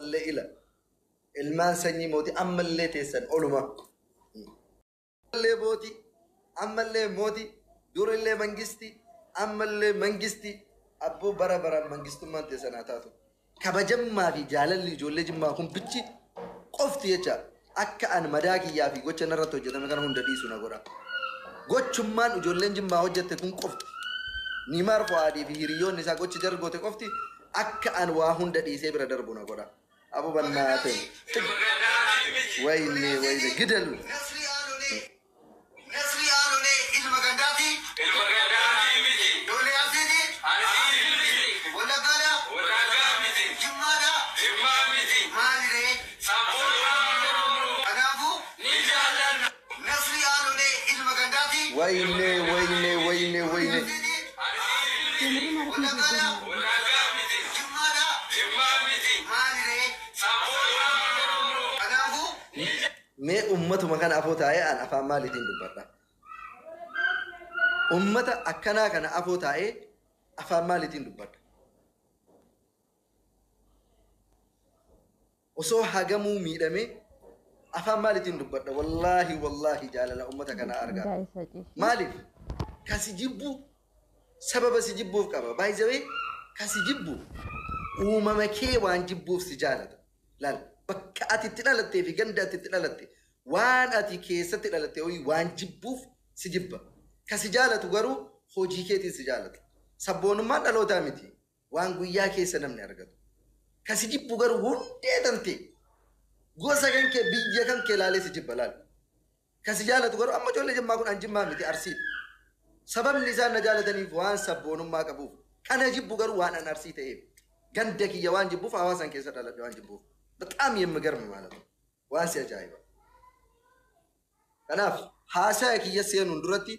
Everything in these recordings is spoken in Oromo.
Ammallee ila ilmaan sanyii mootii ammallee teessan oluma. Ammallee mootii, ammallee mootii, durillee mangistii, ammallee mangistii, abboo bara baraan mangistummaan teessan haa taatu. Kabajammaa fi jaalalli ijoollee Jimmaa kun bichi qofti jecha akka an madaa kiyyaa fi gocha narratti hojjetame kana hunda dhiisu na godha. Gochummaan ijoolleen Jimmaa hojjette kun qofti. Niimaar Fu'aadii fi hiriyoonni isaa gochi jarri goote qofti akka an waa hunda dhiisee bira darbu na godha. Abu bannaateen. Wayne wayne gidalu. Nasrii Aanolee Nasrii Aanolee ilma gandaati. Ilma gandaatii miti. Ijoollee Arsiiti. Arsii miti. Wallaggaadha. Wallaggaa miti. Jimmaadha. Jimmaa miti. Maaliree? Sabboonaa Oromoo. Kanaafuu Ni jaallanna. Nasrii Aanolee ilma gandaati. Wayne wayne wayne wayne. Arsiiti. Arsii miti. የምር ማለት ነው Wallaggaadha. Wallaggaa miti. Jimmaadha. Jimmaa miti. Maaliree? Sabboonaa Oromoo. Kanaafuu Mee ummatuma kana afoo taa'ee an afaan maaliitiin dubbadha? Ummata akkanaa kana afoo taa'ee afaan maaliitiin dubbadha? Osoo hagamuu miidhamee afaan maaliitiin dubbadha? Wallaahi wallaahi jaalala ummata kanaa argaa. እንዳይሰጭሽ Maaliif? Kasi jibbu sababa si jibbuuf qaba. Baay'ee kasi jibbu uumama kee waan jibbuuf si jaalata. Laal bakka ati itti dhalattee fi ganda ati itti dhalatte waan ati keessatti dhalatte hoyi waan jibbuuf si jibba. Kasi jaalatu garuu hojii keetiin si jaalata. Sabboonummaan dhalootaa miti. Waan guyyaa keessa namni argatu. Kasi jibbu garuu hundee tantee gosa kan kee biyya kan kee laalee si jibba laal. Kasi jaalatu garuu amma ijoollee Jimmaa kun an Jimmaa miti, Arsiidha. Sababni isaan na jaalataniif waan sabboonummaa qabuuf. Kana jibbu garuu waan an Arsii ta'eef. Ganda kiyya waan jibbuuf, hawaasan keessa dhaladhe waan jibbuuf. በጣም የሚገርም ማለት ነው. Waan si ajaa'iba. Kanaaf haasaa kiyya seenuun duratti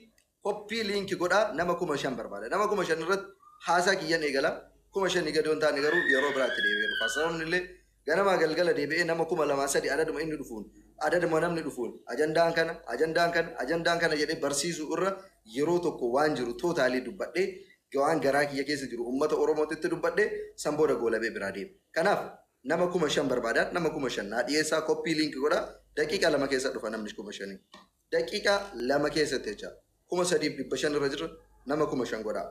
copy link godhaa, nama 5,000 barbaada. Nama 5,000 irratti haasaa kiyyan eegala. 5,000 gadi hin taane garuu yeroo biraatti deebi'ee dhufa. Sababni illee ganamaa galgala deebi'ee nama 2,000 3 adaduma inni dhufuun, adaduma namni dhufuun, ajandaan kana, ajandaan kana, ajandaan kana jedhee barsiisuu irra yeroo tokko waan jiru totally dubbadhee, waan garaa kiyya keessa jiru uummata Oromootitti dubbadhee, san booda goolabee biraa deema. Kanaaf nama 5,000 barbaadan, nama 5,000 naa dhiyeessaa, copy link godhaa, daqiiqaa 2 keessa dhufa namni 5,000. Daqiiqaa 2 keessatti jecha 3,500 irra jira, nama 5,000 godhaa.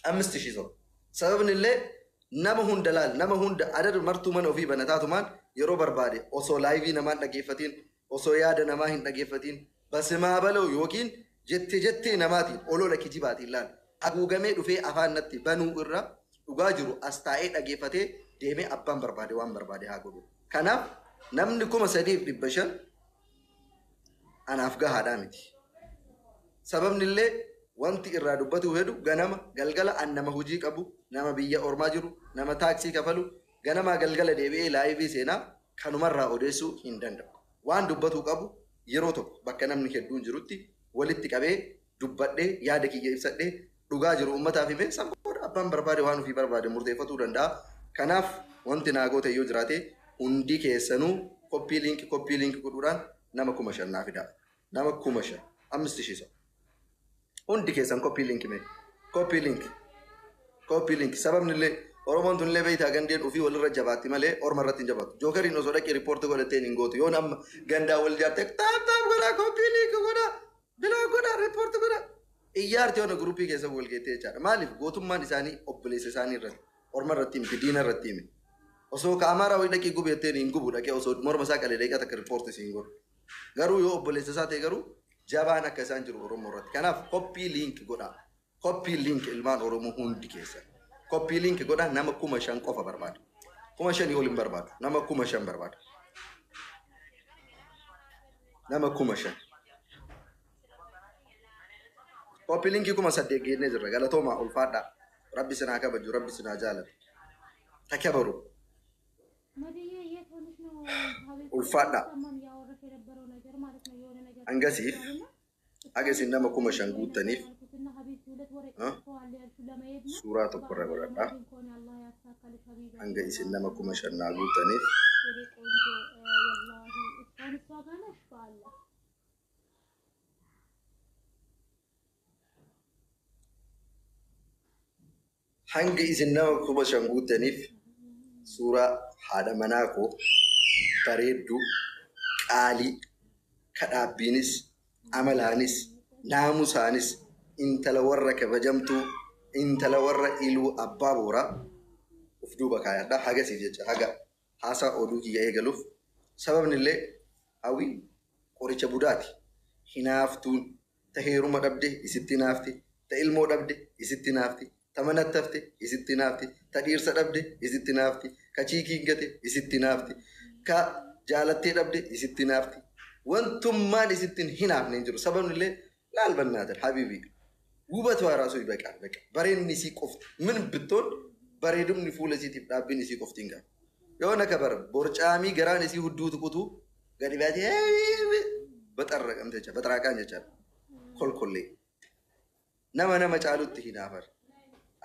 አምስት ሺህ ሰው. Sababni illee nama hunda laal, nama hunda adada martuu mana ofii banataatumaan yeroo barbaade osoo live namaa hin dhageeffatiin, osoo yaada namaa hin dhageeffatiin, basimaa baloo yookiin jette jettee namaatiin, olola kijibaatiin laal haguugamee dhufee afaan natti banuu irra dhugaa jiru as taa'ee dhageeffatee deemee abbaan barbaade waan barbaade haa godhu. Kanaaf namni 3,500 anaaf gahaadhaa miti. Sababni illee wanti irraa dubbatu hedu ganama galgala an nama hojii qabu, nama biyya ormaa jiru, nama taaksii kafalu, ganamaa galgala deebi'ee live seenaa kanumarraa odeessuu hin danda'u. Waan dubbatuu qabu yeroo tokko bakka namni hedduun jirutti walitti qabee dubbadhee, yaada kiyya ibsadhee, dhugaa jiru uummataaf himee, san booda abbaan barbaade waan ofii barbaade murteeffatuu danda'a. Kanaaf wanti naa goote yoo jiraate hundi keessanuu copy link, copy link godhuudhaan nama 5,000 naa fidaa. Nama 5,000, አምስት ሺህ ሰው hundi keessan copy link mee, copy link, copy link. Sababni illee Oromoon tun illee beektaa gandeen ofii walirra jabaatti malee orma irratti hin jabaattu. Jookeriin osoo dhaqee report godhatteen hin gootu. Yoon amma gandaa wal jaartee tap tap godhaa, copy link godhaa, bilaa godhaa, report godhaa. Iyyaarti yoona group keessa wal geettee jechaadha. Maaliif? Gootummaan isaanii obboleessa isaanii irratti, orma irratti miti, diina irratti himi. Osoo ka Amaaraa wayii dhaqee gubu jetteen hin gubu, dhaqee osoo morma isaa qalee daqiiqaa takka report siin godhu. Garuu yoo obboleessa isaa ta'e garuu jabaan akka isaan jiru Oromoo irratti. Kanaaf copy link godhaa. Copy link, ilmaan Oromoo hundi keessa. Copy link godhaa, nama 5,000 qofa barbaada. 5,000 ol hin barbaadu. Nama 5,000 barbaada. Nama 5,000. Copy link 8,000 geennee jirra. Galatoomaa, ulfaadhaa. Rabbi sinaa kabaju, Rabbi sinaa jaalatu. Takabaru. መድዬ የት ሆነሽ ነው? ሀቢብቲ Ulfaadhaa. ሰማም እያወራሽ የነበረው ነገር ማለት ነው የሆነ ነገር Hangasiif haga isin nama 5,000 guuttaniif ያልኩትና ሀቢብቲ ሁለት ወር እ? ቀርተዋል ያልሽው ለመሄድ ነው። suuraa tokko irra godhadhaa. ከሆነ አላህ ያሳካልሽ ሀቢባ። Hanga isin nama 5,000 naa guuttaniif የኔ ቆንጆ፣ ወላሂ እስካሁን እሷ ጋር ነሽ በአላህ። Hanga isin nama 5,000 guuttaniif Suuraa haadha manaa koo bareedduu qaalii kadhaabbiinis amalaanis naamusaanis intala warra kabajamtuu intala warra iluu abbaa booraa uf duuba kaayadha. Hagasiif jecha haga haasaa oduu kiyya eegaluuf sababni illee hawwiin qoricha budaati. Hinaaftuun ta heeruma dhabde isitti hinaafti, ta ilmoo dhabde isitti hinaafti, ta manatti hafte isitti hinaafti, ta dhiirsa dhabde isitti hinaafti, ka chiikiin gate isitti hinaafti, ka jaalattee dhabde isitti hinaafti. Wantummaan isitti hin hinaafne hin jiru. Sababni illee laal bannaatan habiibii ውበቷ ራሱ ይበቃል። በቃ በሬን isii qofti ምን ብትሆን bareedumni fuula isiitiif dhaabbiin isii qofti hin gahu. Yoo kabar borcaamii garaan isii hudduu tuqutu gadi baatee baxarraqamte jecha baxaraaqaan jechaadha. Kolkollee nama nama caalutti hinaafan.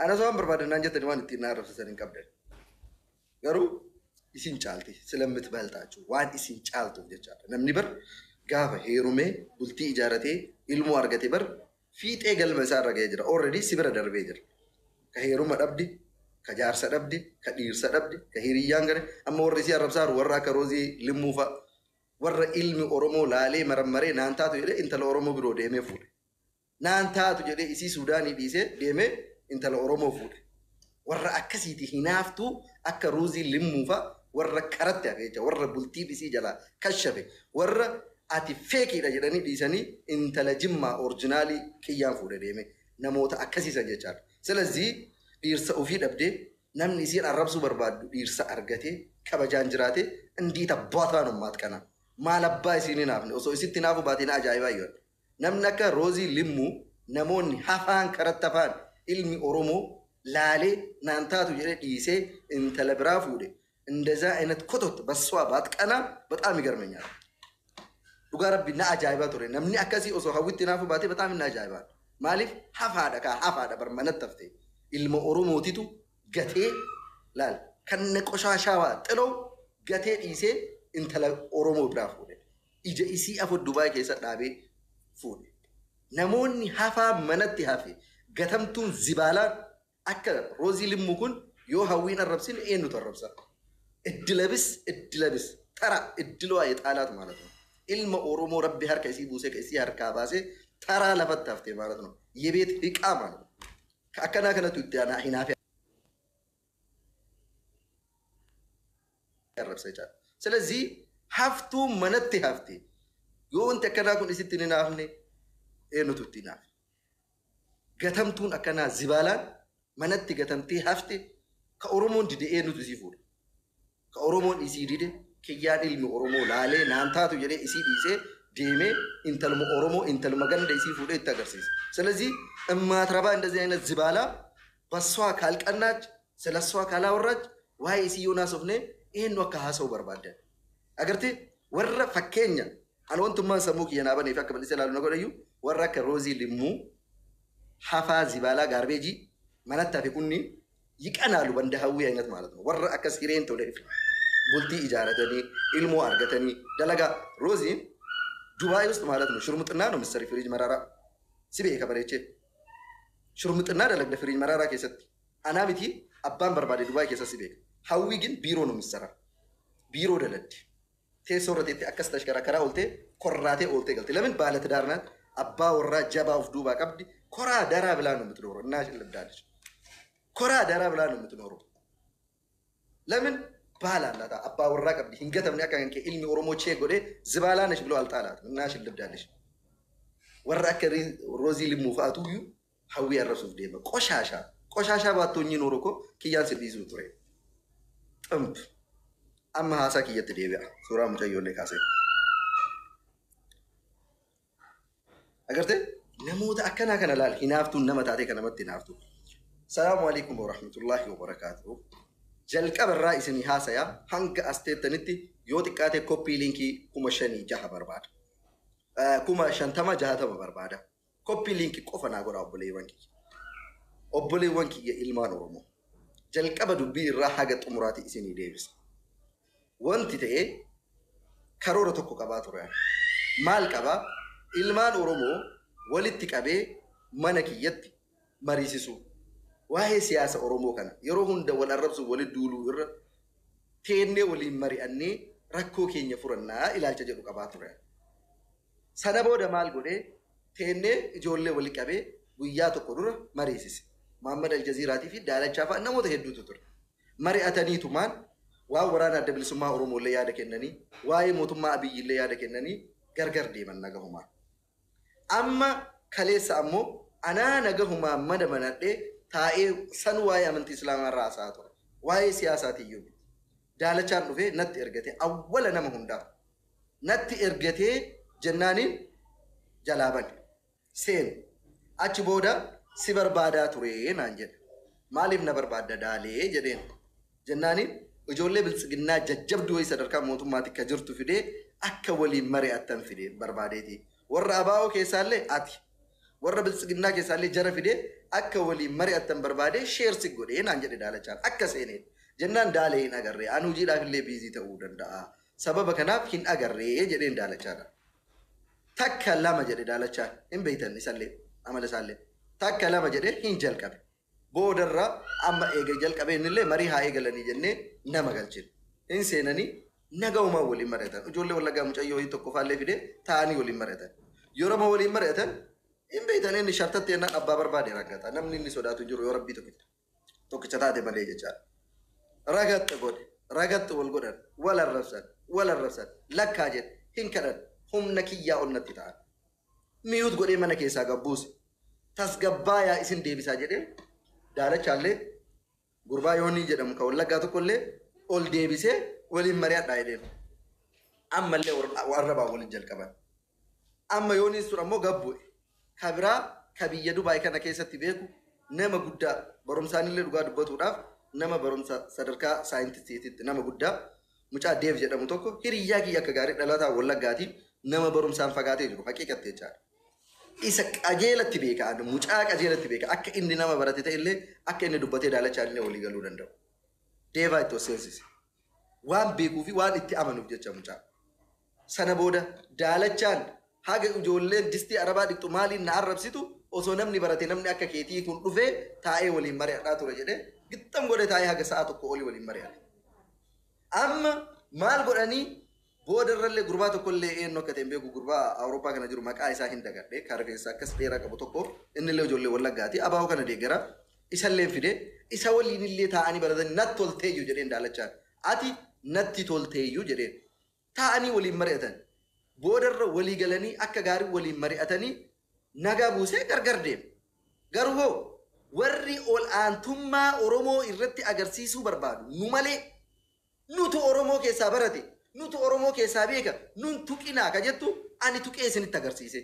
Ana osoo waan barbaadan naan jettani waan ittiin na arrabsisan hin qabdan. Garuu isin caalti ስለምትበልጣችሁ waan isin caaltuuf jechaadha. Namni bar gaafa heerumee bultii ijaaratee ilmoo argate bar fiixee galma isaa irra ga'ee jira. Already si bira darbee jira. Ka heeruma dhabdi, ka jaarsa dhabdi, ka dhiirsa dhabdi, ka hiriyyaan gane amma warri isii arrabsaaru warra akka Roozii Limmuu fa'a warra ilmi Oromoo laalee marammaree naan taatu jedhee intala Oromoo biroo deemee fuudhe. Naan taatu jedhee isii Suudaanii dhiisee deemee intala Oromoo fuudhe. Warra akkasiiti hinaaftuu akka Roozii Limmuu fa'a warra karatti hafe jecha warra bultiin isii jalaa kashafe warra ati feekiidha jedhanii dhiisanii intala Jimmaa orjinaalii kiyyaan fuudhe deeme namoota akkasiisan jechaadha. ስለዚህ dhiirsa ofii dhabdee namni isiin arrabsuu barbaaddu dhiirsa argatee kabajaan jiraatee እንዴት አባቷ ነው የማትቀና? Maal abbaa isiin hin hafne osoo isitti hinaafu baatee na ajaa'ibaa yoo namni akka Roozii Limmuu namoonni hafaan karatti hafaan ilmi Oromoo laalee naan taatu jedhee dhiisee intala biraa fuudhe እንደዛ አይነት ኮተት በሷ ባትቀና በጣም ይገርመኛል። Dhugaa rabbi na ajaa'ibaa ture. Namni akkasii osoo hawwitti hinaafu baatee በጣም na ajaa'ibaa. Maaliif hafaadha kaa hafaadha bar manatti hafte. Ilma Oromootitu gatee laal kan qoshaashaa xiloo gatee dhiisee intala Oromoo biraa fuudhe. Ija isii afur Dubaay keessa dhaabee fuudhe. Namoonni hafaa manatti hafe gatamtuun zibaalaan akka Roozii Limmuu kun yoo hawwiin arrabsine eenyutu arrabsa? እድለብስ እድለብስ ተራ እድለዋ የጣላት ማለት ነው። ilma Oromoo rabbi harka isii buusee ka isii harkaa baasee taraa lafatti haftee ማለት ነው። የቤት ዕቃ ማለት ነው። Akkanaa kanatu itti aanaa hinaafee arrabsa jechaadha. ስለዚህ haftuu manatti hafte yoo wanti akkanaa kun isitti hin hinaafne eenyutu itti hinaafe? Gatamtuun akkanaa zibaalaan manatti gatamtee hafte ka Oromoon dide eenyutu isii fuudha? Ka Oromoon isii dide kiyyaan ilmi Oromoo laalee naan taatu jedhee isii dhiisee deemee intaluma Oromoo intaluma ganda isii fuudhee itti agarsiisa. ስለዚህ እማትረባ እንደዚህ አይነት ዝባላ በሷ ካልቀናች ስለ እሷ ካላወራች waa'ee isii yoo naasofne eenyu akka haasa'u barbaaddan. Agartee warra fakkeenya ani wantummaan sammuu kiyya naa baneef akka bal'isee ilaalu na godhayyuu warra akka Roozii Limmuu hafaa zibaalaa gaarbeejii manatti hafe kunniin ይቀናሉ በእንደ ሀዊ አይነት ማለት ነው። warra akkas hireen toleef bultii ijaaratanii ilmoo argatanii dalagaa Rooziin ዱባይ ውስጥ ማለት ነው ሽርሙጥና ነው ምሰሪ ፍሪጅ መራራ si beeka bareechee ሽርሙጥና dalagda ፍሪጅ መራራ keessatti anaa miti abbaan barbaade Dubaay keessa si beeka. Hawwi ግን ቢሮ ነው የምትሰራ ቢሮ daladdi teessoo irra teettee akkas tashkaraa ooltee korraatee ooltee galte. ለምን ባለትዳር ናት። abbaa warraa jabaa of duubaa qabdi. ኮራ ደራ ብላ ነው የምትኖረው እና ልብዳለች። ኮራ ደራ ብላ ነው የምትኖረው። ለምን ባል አላት abbaa warraa qabdi. Hin gatamne akka kan kee ilmi Oromoo chee godhee zibaalaa ነሽ ብሎ አልጣላትም እና ሽልብዳለች። warra akka Roozii Limmuu fa'aatu iyyuu hawwii arrabsuuf deema. Qoshaashaa qoshaashaa baattoonyi nooro koo kiyyaan si dhiisuu ture. Ximb amma haasaa kiyyatti deebi'a. Suuraa mucayyoollee kaasee. Agartee namoota akkanaa kana laal hinaaftuun nama taatee kan namatti hinaaftu. Salaamu alaikum warahmatullaahi wabarakaatuhu. Jalqaba irraa isinii haasayaa hanga as teettanitti yoo xiqqaate copy linkii 5600 barbaada. 50,000 60 barbaada. Copy linkii qofa naa godha obboleewwan kiyya. Obboleewwan kiyya ilmaan Oromoo. Jalqaba dubbii irraa haga xumuraati isinii deebisa. Wanti ta'e karoora tokko qabaa ture. Maal qabaa? Ilmaan Oromoo walitti qabee mana kiyyatti mariisisuu. Waa'ee siyaasa Oromoo kana yeroo hunda wal arrabsu walitti duuluu irra Teennee waliin mari'annee rakkoo keenya furannaa ilaalcha jedhu qabaa ture. Sana booda maal godhee teennee ijoollee wali qabee guyyaa tokko dura mariisise. Muhammad Aljaziiraatii fi Daalachaa fa'a namoota hedduutu ture. Mari'ataniitumaan waan waraana adda bilisummaa Oromoo illee yaada kennanii, waa'ee mootummaa Abiyyi illee yaada kennanii gargar deeman nagahumaan. Amma kaleessa ammoo anaa nagahumaan mana banadhee taa'ee san waa'ee amantii Islaamaa irraa haasa'aa ture. Waa'ee siyaasaatii miti. Daalachaan dhufee natti ergate awwala nama hundaa. Natti ergatee jennaaniin jalaa bane. Seen achi booda si barbaadaa ture naan jedhe. Maaliif na barbaadda daalee jedheen. Jennaaniin ijoollee biltsiginnaa jajjabduu wayii sadarkaa mootummaatti akka jirtu fidee akka waliin mari'attan fidee barbaadeeti. Warra abaa'oo keessaallee ati. Warra biltsiginnaa keessaallee jara fidee akka waliin mari'attan barbaadee sheersi godhee naan jedhe daalachaan akka seeneen. Jennaan daalee hin agarree ani hojiidhaaf illee biizii ta'uu danda'a. Sababa kanaaf hin agarree jedheen daalachaadha. Takka lama jedhe daalachaan hin beektan isallee amala isaallee. Takka lama jedhee hin jalqabe. Boodarra amma eega jalqabee innillee marii haa eegalanii jennee nama galchine. Hin seenanii nagaumaan waliin mari'atan. Ijoollee wallaggaa mucayyoo wayii tokko faallee fidee taa'anii waliin mari'atan. Yeroo waliin mari'atan hin beektan inni shartatti jennaan abbaa barbaade raggata. Namni inni sodaatu hin jiru yoo rabbii tokkicha taate malee jechaadha. Ragatta godhe ragatta wal godhan wal arrabsan wal arrabsan lakkaa jedhe hin kadhan humna kiyyaa ol natti ta'an. Miyuut godhee mana keessaa gabbuuse. Tasgabbaayaa isin deebisaa jedhee daalachaallee gurbaa yoonii jedhamu kan wallaggaa tokkollee ol deebisee waliin mari'adhaa jedheen. Ammallee arrabaa waliin jalqaban. Amma yooniin sun ammoo gabbu'e. Ka biraa ka biyya Dubaay kana keessatti beeku nama guddaa barumsaanillee dhugaa dubbatuudhaaf nama barumsa sadarkaa saayintistiititti nama guddaa mucaa Deef jedhamu tokko hiriyyaa kiyya akka gaarii dhalataa wallaggaatiin nama barumsaan fagaatee jiru haqiiqatte jechaadha. Isa qajeelatti beeka mucaa qajeelatti beeka akka inni nama barate ta'ellee akka inni dubbatee daalachaa illee walii galuu danda'u. Deevaa itti seensise. Waan beekuu fi waan itti amanuuf jecha mucaa. Sana booda daalachaan haga ijoolleen distii arabaa dhiqxu maaliin na arrabsitu osoo namni barate namni akka keetii kun dhufee taa'ee waliin mari'adhaa ture jedhee gixxam godhee taa'ee haga sa'a tokko olii waliin mari'ate. Amma maal godhanii boodarrallee gurbaa tokkollee eenyu akka ta'e hin beeku gurbaa Awurooppaa kana jiru maqaa isaa hin dagadhe kan rifeensa akkas dheeraa qabu tokko innillee ijoollee wallaggaati abaa'oo kana deeggara isallee fide isa waliinillee taa'anii baratanii natti tolteeyyuu jedheen daalachaan ati natti tolteeyyuu jedheen taa'anii waliin mari'atan boodarra walii galanii akka gaarii waliin mari'atanii nagaa buusee gargar deema. Garuu hoo warri ol aantummaa Oromoo irratti agarsiisuu barbaadu nu malee nutu Oromoo keessaa barate nutu Oromoo keessaa beeka nun tuqinaa ka jettu ani tuqee isinitti agarsiise.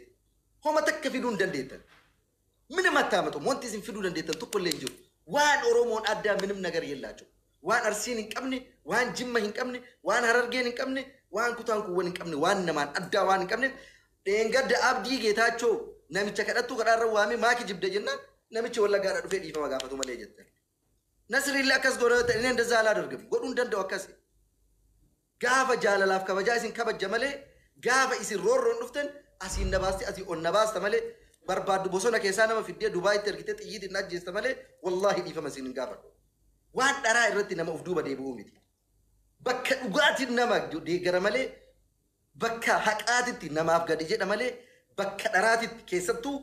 Homa takka fiduu hin dandeettan. Minim attaamatu wanti isin fiduu dandeettan tokko illee hin jiru. Waan Oromoon addaa minim nagar yellaachuu. Waan Arsiin hin qabne, waan Jimma hin qabne, waan Harargeen hin qabne, waan kutaan kuuwwan hin qabne, waan namaan addaa waan hin qabne dheengadda Abdii Geetaachoo namicha kadhattuu kadhaarra waamee maaki jibda jennaan namichi wallaggaadhaa dhufee dhiifama gaafatu malee jettan. Nasriillee akkas godha ta'e inni እንደዛ አላደርግም godhuu hin danda'u akkasi. Gaafa jaalalaaf kabajaa isin kabajja malee gaafa isin roorroon dhuftan asiin na baasti asii ol na baasta malee barbaaddu bosona keessaa nama fiddee Dubaayitti ergitee xiyyiitiin ajjeesta malee wallaahi dhiifama isin hin gaafadhu. Waan dharaa irratti nama of duuba deebi'uu miti. Bakka dhugaatiin nama deeggara malee bakka haqaatitti namaaf gadi jedha malee bakka dharaatitti keessattuu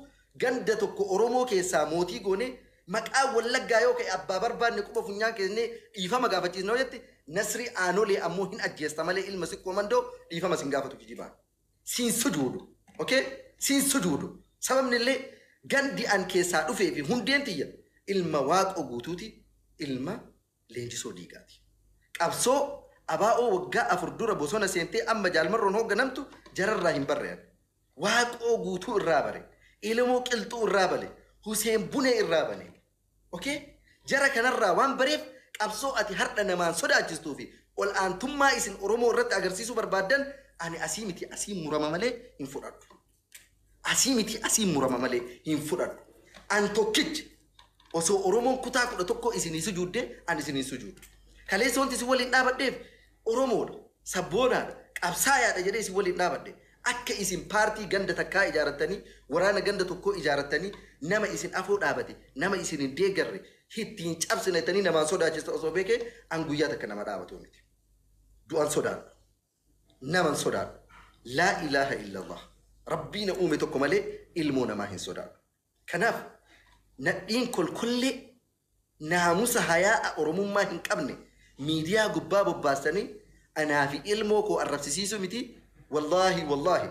ganda tokko Oromoo keessaa mootii goone maqaa wallaggaa yoo ka'e abbaa barbaanne quba funyaan kennee dhiifama gaafachiisna yoo jette Nasrii Aanolee ammoo hin ajjeesta malee ilma siqqoo mandoo dhiifama sin gaafatu kijibaan. Siin sujuudu. Okay? Siin sujuudu. Sababni illee gandi an keessaa dhufee fi hundeen tiyya ilma waaqoo guutuuti ilma leenjisoo diigaati. Qabsoo abaa'oo waggaa 4 dura bosona seentee amma jaalmarroon hoogganamtu jararraa hin barrean. Waaqoo guutuu irraa bare. Ilmoo qilxuu irraa bale. Huseen Bunee irraa bane. Okay? Jara kanarraa waan bareef qabsoo ati har'a namaan sodaachistuu fi ol aantummaa isin Oromoo irratti agarsiisuu barbaaddan ani asii miti asii murama malee hin fudhadhu. Asii miti asii murama malee hin fudhadhu. An tokkichi osoo Oromoon kutaa 11 isinii sujuudde ani isinii sujuudu. Kaleessa wanti isin waliin dhaabadheef Oromoodha, sabboonaadha, qabsaayaadha jedhee isin waliin dhaabadhe. Akka isin paartii ganda takkaa ijaarrattanii waraana ganda tokkoo ijaarrattanii nama isin afoo dhaabate nama isin hin deeggarre ittiin cabsinatanii namaan sodaachista osoo beekee an guyyaa takka nama dhaabatu miti. Du'an sodaadhu. Naman sodaadhu. Laa ilaaha illallah. Rabbii na uume tokko malee ilmoo namaa hin sodaadhu. Kanaaf nadhiin kolkollee naamusa hayaa'a Oromummaa hin qabne miidiyaa gubbaa bobbaasanii anaa fi ilmoo koo arrabsisiisuu miti. Wallaahi wallaahi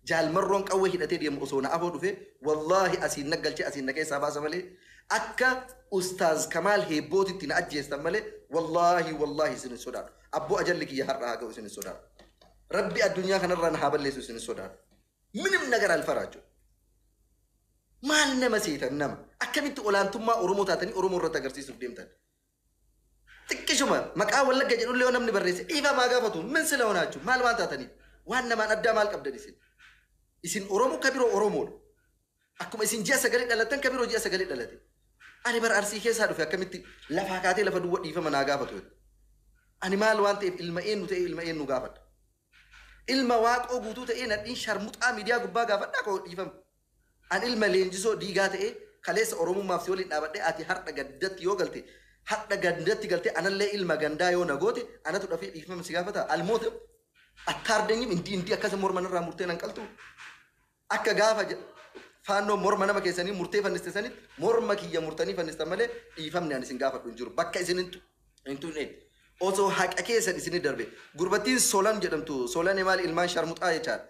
jaalmarroon qawwee hidhatee deemu osoo na afoo dhufe, wallaahi asiin na galchee asiin na keessaa baasa malee, akka Ustaaz Kamaal Heebbootitti na ajjeestan malee, wallaahi wallaahi isin hin sodaadhu. Abboo ajalli kiyya har'a haa ga'u isin hin sodaadhu. Rabbi addunyaa kanarraa na haa balleessu isin hin sodaadhu. ምንም ነገር አልፈራችሁ። Maal nama seetan? Nama akkamitti olaantummaa Oromoo taatanii Oromoo irratti agarsiisuuf deemtan? Xiqqishuma maqaa Wallagga jedhullee yoo namni barreesse dhiifamaa gaafatu. ምን ስለሆናችሁ? Maal waan taataniif? Waan namaan addaa maal qabdan isin? Isin Oromoo ka biroo Oromoodha. Akkuma isin ji'a sagalee dhalattan ka biroo ji'a sagalee dhalate. Ani bara Arsii keessaa dhufe, akkamitti lafaa kaatee lafa duwwa dhiifama naa gaafatu? Ani maal waan ta'eef ilma eenyu ta'e ilma eenyu gaafadha? Ilma Waaqoo Guutuu ta'ee nadhiin sharmuxaa miidiyaa gubbaa gaafadhaa koo dhiifama? An ilma Leenjisoo Diigaa ta'ee kaleessa Oromummaaf si waliin dhaabadhee, ati har'a gaddatti yoo galte, har'a gandatti galte, anallee ilma gandaa yoo na goote, anatu dhafee dhiifama si gaafata. Almoota attaardeenyim indii indii akkasa morma narraa murtee nan qaltu. Akka gaafa faannoo morma nama keessanii murtee fanniste sanitti morma kiyya murtanii fannistan malee dhiifamni ani isin gaafadhu hin jiru. Bakka isin hin tuqne osoo haqa keessan isinii darbe. Gurbattiin Solan jedhamtu, Solan maal ilmaan sharmuxaa jechaadha.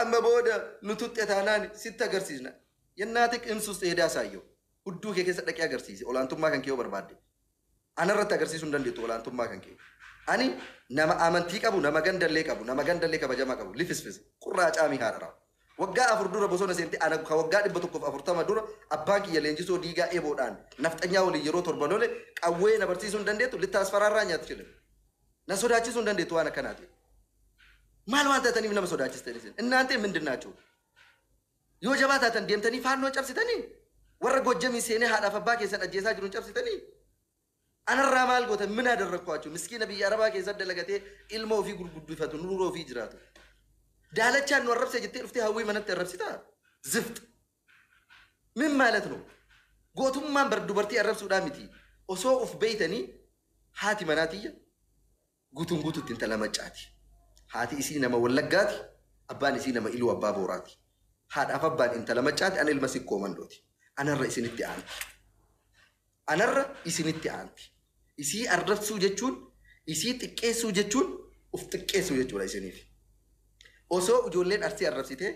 Amma booda nu tuxxe taanaan sitti agarsiisna. Yennaati qimsus dheedaa saayyoo. Hudduu kee keessa dhaqee agarsiise olaantummaa kan kee yoo barbaadde. Anarratti agarsiisuu hin dandeettu olaantummaa kan kee. Ani nama amantii qabu, nama gandallee qabu, nama gandallee kabajamaa qabu, lifisfis, qurraa caamii haadha. Waggaa 4 dura bosona seente ana ka waggaa 140 dura abbaan kiyya Leenjisoo Diigaa eeboodhaan nafxanyaa waliin yeroo 7 lole qawwee na barsiisuu hin dandeettu, littaasfaraarraa nyaatu jedhame. Na sodaachisuu hin dandeettu waan akkanaati. Maal waan taataniif nama sodaachistan isin? እናንተ ምንድን ናችሁ? Yoo jabaa taatan deemtanii faannoo cabsitanii warra Gojjamii seenee haadhaaf abbaa keessan ajjeesaa jiruun cabsitanii anarraa maal gootan? ምን አደረግኳችሁ? Miskiina biyya arabaa keessatti dalagatee ilma ofii gurguddifatu, nurra ofii jiraatu. Daalachaan nu arrabse jettee dhuftee hawwii manatti arrabsitaa? ዝፍጥ ምን ማለት ነው? Gootummaan bar dubartii arrabsuudhaa miti. Osoo uf beeytanii, haati manaatiyya guutuun guututti intala Maccaati. Haati isii nama Wallaggaati, abbaan isii nama Iluu Abbaa Booraati. Haadhaaf abbaan intala Maccaati, ana ilma Sikkoo Mandooti. Anarra isinitti aanti. Anarra isinitti aanti. Isii arrabsuu jechuun, isii xiqqeessuu jechuun uf xiqqeessuu jechuudha isiniif. Osoo ijoolleen Arsii arrabsitee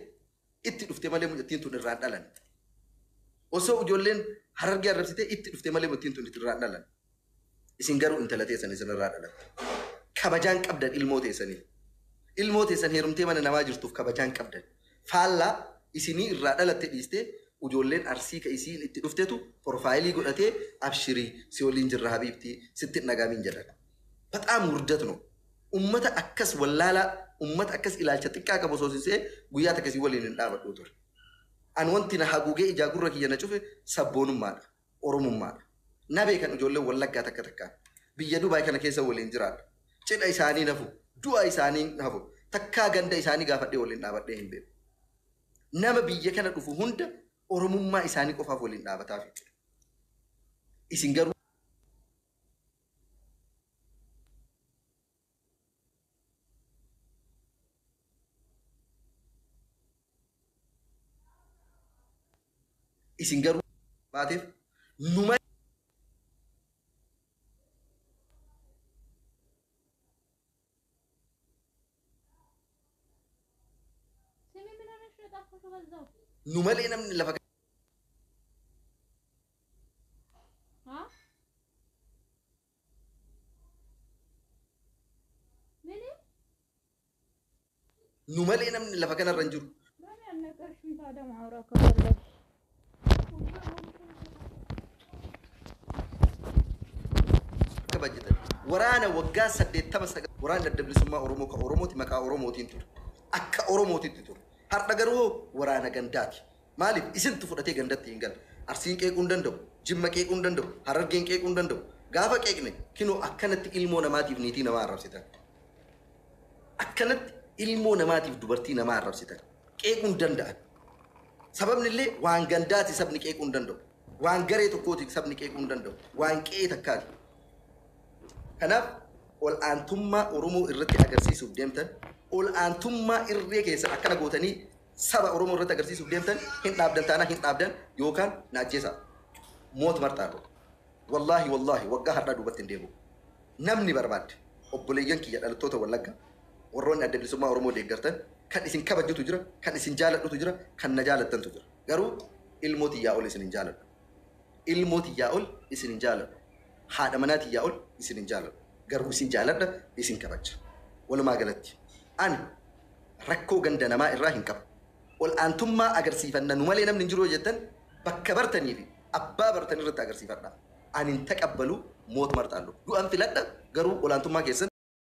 itti dhufte malee mucattiin tun irraan dhalan. Osoo ijoolleen Harargee arrabsitee itti dhufte malee mucattiin tun irraan dhalan. Isin garuu intala teessan isin irraa dhalatte. Kabajaan qabdan ilmoo teessaniif. Ilmoo teessan heerumtee mana namaa jirtuuf kabajaan qabdan. Faallaa isinii irraa dhalatte dhiistee ijoolleen Arsii ka isiin itti dhuftetu profile godhatee abshirii si waliin jirra habiibtii sitti hin dhagaamin jedhan. በጣም ውርደት ነው። Ummata akkas wallaalaa, ummata akkas ilaalcha xiqqaa qabu osoo sinsee guyyaa takkasii waliin hin dhaabadhu ture. An wanti na haguugee ijaa gurra kiyya na cufe sabboonummaadha, Oromummaadha. Na beekan ijoolleen Wallaggaa takka takkaan. Biyya Dubaay kana keessa waliin jiraadha. Cidha isaanii nafu, du'a isaanii nafu, takkaa ganda isaanii gaafadhee waliin dhaabadhee hin beeku. Nama biyya kana dhufu hunda Oromummaa isaanii qofaaf waliin dhaabataa fi. Isin garuu isin garuu baateef numa ስሚ ምን ሆነሽ ነው የጠፋሽው በዛው? Nu malee namni lafa አ ምን nu malee namni lafa kanarra hin jiru. ለምን አልነገርሽም ታዲያ ማውራት ከፈለግሽ? Kabajatan. Waraana waggaa 89 waraanni Adda Bilisummaa Oromoo ka Oromooti, maqaa Oromootiin ture. Akka Oromootitti ture. Har'a garuu waraana gandaati. Maaliif isintu fudhatee gandatti hin galle? Arsiin qeequu hin danda'u, Jimma qeequu hin danda'u, Harargeen qeequu hin danda'u. Gaafa qeeqne kinoo akkanatti ilmoo namaatiif niitii namaa arrabsitan. Akkanatti ilmoo namaatiif dubartii namaa arrabsitan. Qeequu hin danda'an. Sababni illee waan gandaati sabni qeequu hin danda'u. Waan garee tokkooti sabni qeequu hin danda'u. Waan qe'ee takkaati. Kanaaf Ol aantummaa Oromoo irratti agarsiisuuf deemtan, ol aantummaa irree keessan akkana gootanii saba Oromoo irratti agarsiisuuf deemtan hin dhaabdan taanaa hin dhaabdan yookaan na ajjeesaa. Moot marxaadho. Wallaahi wallaahi waggaa har'aa duubatti hin deebi'u. Namni barbaadde obboleeyyan kiyya dhalattoota Wallaggaa warroonni Adda Bilisummaa Oromoo deeggartan kan isin kabajjutu jira, kan isin jaaladhutu jira, kan na jaalattantu jira. Garuu ilmoo tiyyaa ol isin hin jaaladhu. Ilmoo tiyyaa ol isin hin jaaladhu. Haadha manaa tiyyaa ol isin hin jaaladhu. Garuu isin jaaladha, isin kabaja. Walumaa galatti ani rakkoo ganda namaa irraa hin qabu. Ol aantummaa agarsiifanna nu malee namni hin jiru yoo jettan bakka bartanii fi abbaa bartan irratti agarsiifadha. Ani hin taqabbalu moot marxaallu. Du'an filadha garuu ol aantummaa keessan.